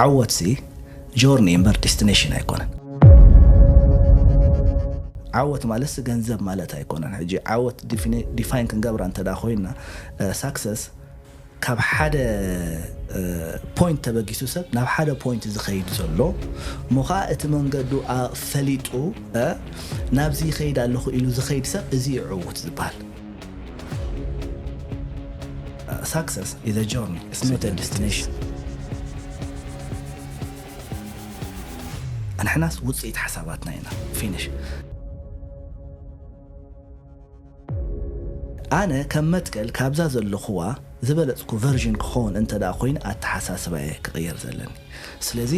ዓወት ሲ ጆርኒ እምበር ዴስቲኔሽን ኣይኮነን። ዓወት ማለት ሲ ገንዘብ ማለት ኣይኮነን። ሕጂ ዓወት ዲፋይን ክንገብራ እንተ ደኣ ኮይና፣ ሳክሰስ ካብ ሓደ ፖይንት ተበጊሱ ሰብ ናብ ሓደ ፖይንት ዝኸይድ ዘሎ፣ እሞ ኸዓ እቲ መንገዱ ፈሊጡ ናብዚ ይኸይድ ኣለኹ ኢሉ ዝኸይድ ሰብ፣ እዚ እዩ ዕውት ዝበሃል። Success is a journey, it's not a destination. ንሕናስ ውፅኢት ሓሳባትና ኢና። ፊኒሽ። ኣነ ከም መትከል ካብዛ ዘለኹዋ ዝበለፅኩ ቨርዥን ክኸውን እንተ ደኣ ኮይኑ ኣተሓሳስባየ ክቕየር ዘለኒ። ስለዚ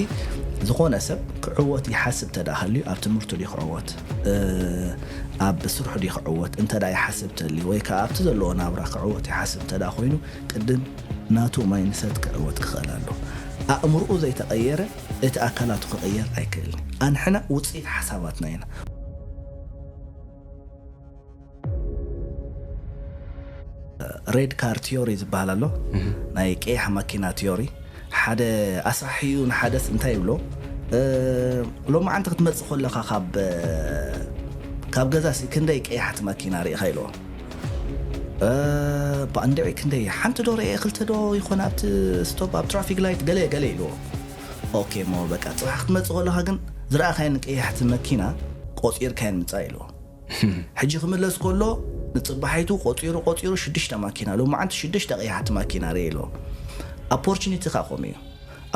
ዝኾነ ሰብ ክዕወት ይሓስብ እንተ ደኣ ሃልዩ ኣብ ትምህርቱ ድዩ ክዕወት፣ ኣብ ስርሑ ድዩ ክዕወት እንተ ደኣ ይሓስብ እንተልዩ ወይ ከዓ ኣብቲ ዘለዎ ናብራ ክዕወት ይሓስብ እንተ ደኣ ኮይኑ ቅድም ናቱ ማይንድሰት ክዕወት ክኽእል ኣሎ። ኣእምርኡ ዘይተቐየረ እቲ ኣካላቱ ክቕየር ኣይክእልን። ኣንሕና ውፅኢት ሓሳባትና ኢና። ሬድ ካር ቲዮሪ ዝበሃል ኣሎ። ናይ ቀያሕ ማኪና ቲዮሪ። ሓደ ኣስራሒኡ ንሓደስ እንታይ ይብሎ? ሎማዓንቲ ክትመፅእ ከለኻ ካብ ገዛሲ ክንደይ ቀያሕቲ ማኪና ርኢኻ ኢልዎ። ብኣንድዒ ክንደይ ሓንቲ ዶ ርኤ ክልተ ዶ ይኾን ኣብቲ ስቶፕ ኣብ ትራፊክ ላይት ገለ ገለ ኢልዎ። ኦኬ እሞ በቃ ፅባሕ ክትመፅእ ከለኻ ግን ዝረኣኻየን ቀያሕቲ መኪና ቆፂርካየን ምፃእ ኢልዎ። ሕጂ ክምለስ ከሎ ንፅባሒቱ ቆፂሩ ቆፂሩ ሽዱሽተ ማኪና ሎማዓንቲ ሽዱሽተ ቀያሕቲ ማኪና ርኤ ኢልዎ። ኣፖርቹኒቲ ከዓ ከምኡ እዩ።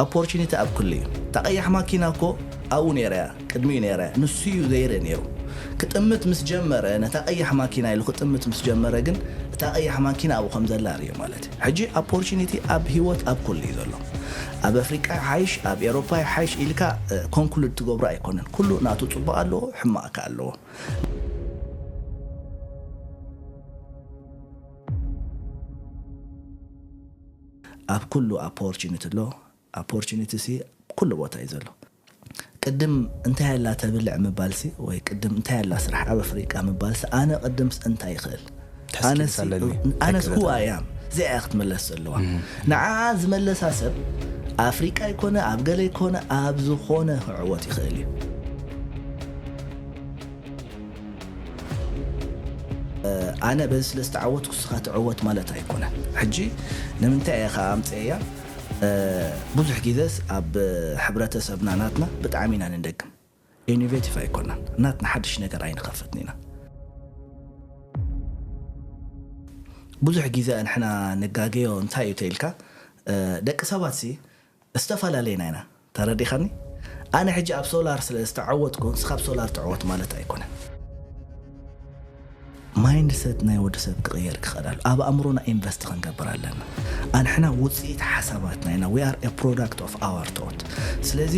ኣፖርቹኒቲ ኣብ ኩሉ እዩ። እታ ቀያሕ ማኪና እኮ ኣብኡ ነይራ እያ፣ ቅድሚኡ ነይራ እያ፣ ንሱ እዩ ዘይርኢ ነይሩ። ክጥምት ምስ ጀመረ ነታ ቀያሕ ማኪና ኢሉ ክጥምት ምስ ጀመረ ግን እታ ቀያሕ ማኪና ኣብኡ ከም ዘላ ርእዩ ማለት እዩ። ሕጂ ኣፖርቹኒቲ ኣብ ህይወት ኣብ ኩሉ እዩ ዘሎ። ኣብ ኣፍሪቃ ይሓይሽ ኣብ ኤሮፓ ይሓይሽ ኢልካ ኮንክሉድ ትገብሮ ኣይኮነን። ኩሉ ናቱ ፅቡቕ ኣለዎ፣ ሕማቕ ከ ኣለዎ። ኣብ ኩሉ ኣፖርቹኒቲ ኣሎ። ኣፖርቹኒቲ ሲ ኩሉ ቦታ እዩ ዘሎ። ቅድም እንታይ ኣላ ተብልዕ ምባል ሲ ወይ ቅድም እንታይ ኣላ ስራሕ ኣብ ኣፍሪቃ ምባል ሲ ኣነ ቅድምስ እንታይ ይኽእል ኣነስ who I am እዚኣ ክትመለስ ዘለዋ። ንዓ ዝመለሳ ሰብ ኣፍሪቃ ይኮነ ኣብ ገለ ይኮነ ኣብ ዝኾነ ክዕወት ይኽእል እዩ። ኣነ በዚ ስለ ዝተዓወትኩ ንስኻ ትዕወት ማለት ኣይኮነን። ሕጂ ንምንታይ እየ ከዓ ኣምፅኤያ? ብዙሕ ግዜስ ኣብ ሕብረተሰብና ናትና ብጣዕሚ ኢና ንደግም። ኢኖቬቲቭ ኣይኮናን። ናትና ሓድሽ ነገር ኣይንኸፍትን ኢና። ብዙሕ ግዜ ንሕና ንጋገዮ እንታይ እዩ ተኢልካ፣ ደቂ ሰባት ሲ ዝተፈላለየና ኢና። ተረዲኻኒ? ኣነ ሕጂ ኣብ ሶላር ስለ ዝተዓወትኩ ንስኻ ኣብ ሶላር ትዕወት ማለት ኣይኮነን። ማይንድሰት ናይ ወዲ ሰብ ክቕየር ክኽእል ኣሎ። ኣብ ኣእምሮና ኢንቨስት ክንገብር ኣለና። ኣንሕና ውፅኢት ሓሳባትና ኢና። We are a product of our thought። ስለዚ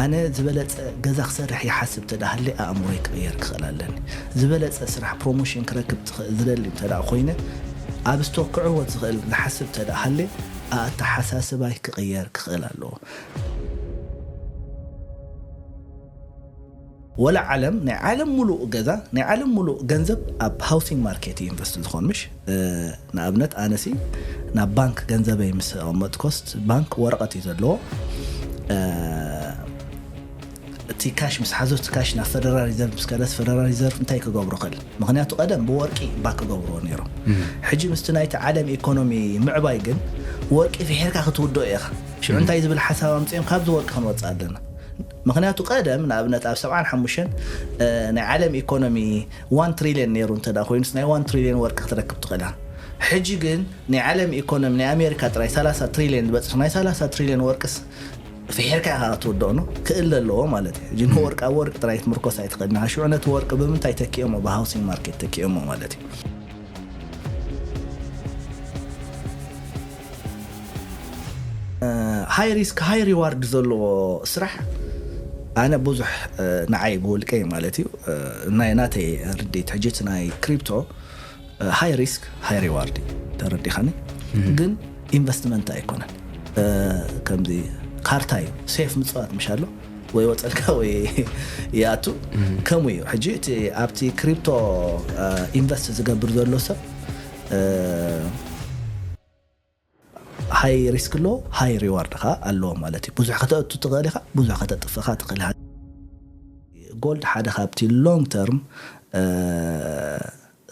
ኣነ ዝበለፀ ገዛ ክሰርሕ ይሓስብ ተዳሃለ ኣእምሮይ ክቕየር ክኽእል ኣለኒ። ዝበለፀ ስራሕ ፕሮሞሽን ክረክብ ዝደሊ እንተደኣ ኮይነ ኣብ ስቶክ ክዕወት ዝኽእል ዝሓስብ ተደኣ ሃለ ኣተሓሳስባይ ክቕየር ክኽእል ኣለዎ። ወላ ዓለም ናይ ዓለም ሙሉእ ገዛ ናይ ዓለም ሙሉእ ገንዘብ ኣብ ሃውሲንግ ማርኬት እዩ ኢንቨስት ዝኾን ምሽ። ንኣብነት ኣነሲ ናብ ባንክ ገንዘበይ ምስ ኣቐመጥኮስ ባንክ ወረቐት እዩ ዘለዎ። እቲ ካሽ ምስ ሓዞ እቲ ካሽ ናብ ፈደራል ሪዘርቭ ምስ ከደስ ፈደራል ሪዘርቭ እንታይ ክገብሮ ክእል? ምክንያቱ ቀደም ብወርቂ ባክ ክገብርዎ ነይሮም። ሕጂ ምስቲ ናይቲ ዓለም ኢኮኖሚ ምዕባይ ግን ወርቂ ፍሒርካ ክትውድኦ ኢኻ። ሽዑ እንታይ ዝብል ሓሳብ ኣምፅኦም ካብዚ ወርቂ ክንወፅእ ኣለና። ምክንያቱ ቀደም ንኣብነት ኣብ ሰብዓን ሓሙሽተን ናይ ዓለም ኢኮኖሚ ዋን ትሪልዮን ነይሩ እንተ ኮይኑ ናይ ዋን ትሪልዮን ወርቂ ክትረክብ ትኽእል ኢኻ። ሕጂ ግን ናይ ዓለም ኢኮኖሚ ናይ ኣሜሪካ ጥራይ ሰላሳ ትሪልዮን ዝበፅሕ ናይ ሰላሳ ትሪልዮን ወርቅስ ፍሒርካ ኢኻ ክትውድኦ ነው ክእል ኣለዎ ማለት እዩ። ሕጂ ንወርቂ ኣብ ወርቂ ጥራይ ትምርኮስ ኣይትኽእል ኢኻ። ሽዑ ነቲ ወርቂ ብምንታይ ተኪኦሞ? ብሃውሲንግ ማርኬት ተኪኦሞ ማለት እዩ። ሃይ ሪስክ ሃይ ሪዋርድ ዘለዎ ስራሕ ኣነ ብዙሕ ንዓይ ብውልቀይ ማለት እዩ ናይ ናተይ ርድኢት ሕጂ እቲ ናይ ክሪፕቶ ሃይ ሪስክ ሃይ ሪዋርድ ተረዲኻኒ ግን ኢንቨስትመንት ኣይኮነን። ከምዚ ካርታ እዩ ሴፍ ምፅዋት ምሽ ኣሎ ወይ ወፀልካ ወይ ይኣቱ ከምኡ እዩ። ሕጂ እቲ ኣብቲ ክሪፕቶ ኢንቨስት ዝገብር ዘሎ ሰብ high risk ኣለዎ፣ high reward ከዓ ኣለዎ ማለት እዩ። ብዙሕ ከተእቱ ትኽእል ኢኻ፣ ብዙሕ ከተጥፍኻ ትኽእል ኢኻ። Gold ሓደ ካብቲ long term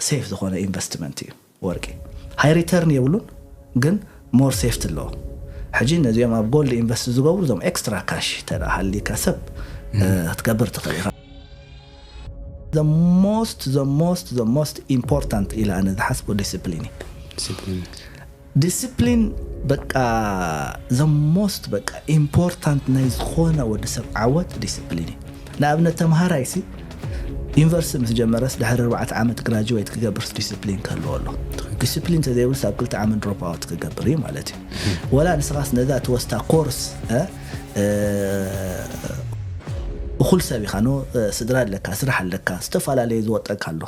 safe ዝኾነ investment እዩ። ወርቂ high return የብሉን፣ ግን more safety ኣለዎ። ሕጂ ነዚኦም ኣብ gold invest ዝገብሩ፣ እዞም extra cash ተደኣ ሃሊካ ሰብ ክትገብር ትኽእል ኢኻ። The most the most the most important ኢለ ኣነ ዝሓስቦ discipline እዩ። ዲስፕሊን Discipline በቃ the most በቃ important ናይ ዝኾነ ወዲ ሰብ ዓወት discipline እዩ። ንኣብነት ተምሃራይሲ ዩኒቨርሲቲ ምስ ጀመረስ ድሕሪ ኣርባዕተ ዓመት graduate ክገብርስ discipline ክህልዎ ኣሎ። Discipline ተዘይብልስ ኣብ ክልተ ዓመት drop out ክገብር እዩ ማለት እዩ። ወላ ንስኻስ ነዛ ትወስታ course እኹል ሰብ ኢኻ፣ ስድራ ኣለካ፣ ስራሕ ኣለካ፣ ዝተፈላለየ ዝወጠካ ኣሎ።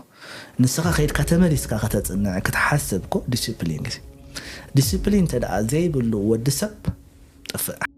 ንስኻ ከይድካ ተመሊስካ ከተፅንዕ ክትሓስብ ኮ discipline ግዜ discipline ተደኣ ዘይብሉ ወዲ ሰብ ጥፍእ።